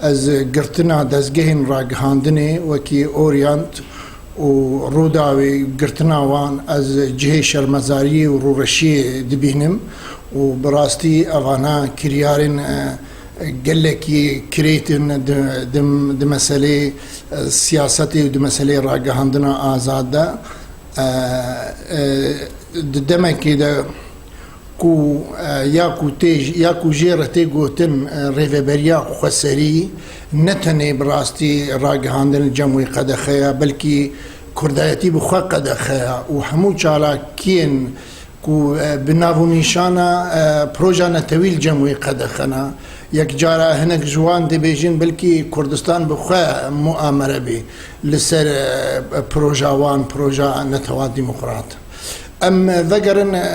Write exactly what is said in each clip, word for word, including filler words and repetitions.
Ez girtina dezgehên ragihandinê wekî Orient û Rûdawê, girtina wan ez cihê şermezariyê û rûreşiyê dibînim û bi rastî evana kiryarên, e, gelekî kirêt in di, di, di meselê, e, siyasetê û di meselê ragihandina azad de. E, e, di demekê de ku, e, ya ku tê, ya ku jê re tê gotin, e, rêveberiya xweserî, ne tenê bi rastî ragihandin li cem wî qedexe ye, belkî kurdayetî bi xwe qedexe ye û hemû çalakiyên ku, e, bi nav û nîşana, e, proja netewî li cem wî qedexe ne. Yek cara hinek ji wan dibêjin belkî Kurdistan bi xwe muamere bê li ser, e, proja wan, proja netewa demokrat. Em vegerin, e,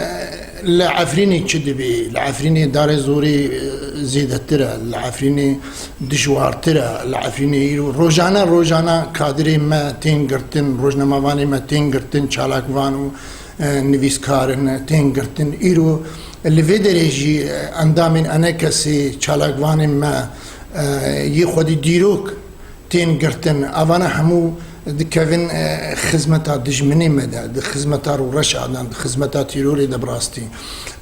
li Efrînê çi dibê? Li Efrînê darê zorê, e, zêdetir e, li Efrînê dijwartir e, li Efrînê îro rojane rojane kadirê me tên girtin, rojnamevanê me tên girtin, çalakvan û, e, nivîskar in, tên girtin. Îro li vê derê jî, e, endamên enekesê, çalakvanên me, e, yê xwedî dîrok tên girtin. Evana hemû dikevin, e, xizmeta dijminê me de, di xizmeta rûreşa de, di xizmeta tîrorê de bi rastî.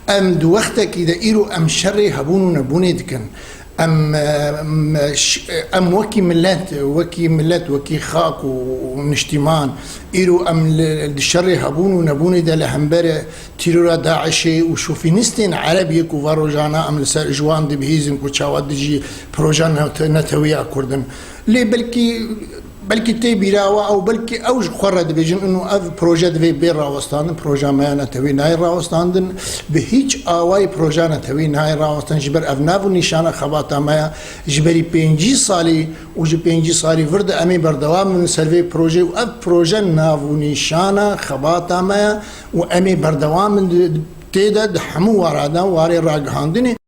Em di wextekî de îro em şerê hebûn û nebûnê dikin. Em, e, em, ş-, em wekî milet, wekî milet, wekî xak û, û niştîman, îro em li, di şerê hebûn û nebûnê de li hember tîrora DAIŞê û şofînîstên ereb yê ku va rojana em li ser ji wan dibihîzin ku çawa dijî proja nete-, netewiya Kurd in. Lê belkî, belkî tê bîra we ew, belkî ew ji xwe re dibêjin, ino ev proje divê bê rawestandin, proja me ya netewî nayê rawestandin, bi hîç awayî proja netewî nayê rawestan, ji ber ev nav û nîşana xebata me ya, ji berî pêncî salî û ji pêncî salî vir de em ê berdewam bin ser vê projeyê û ev proje nav û nîşana xebata me ya û em ê berdewam bin di, tê de di hemû waradan, warê ragihandinê.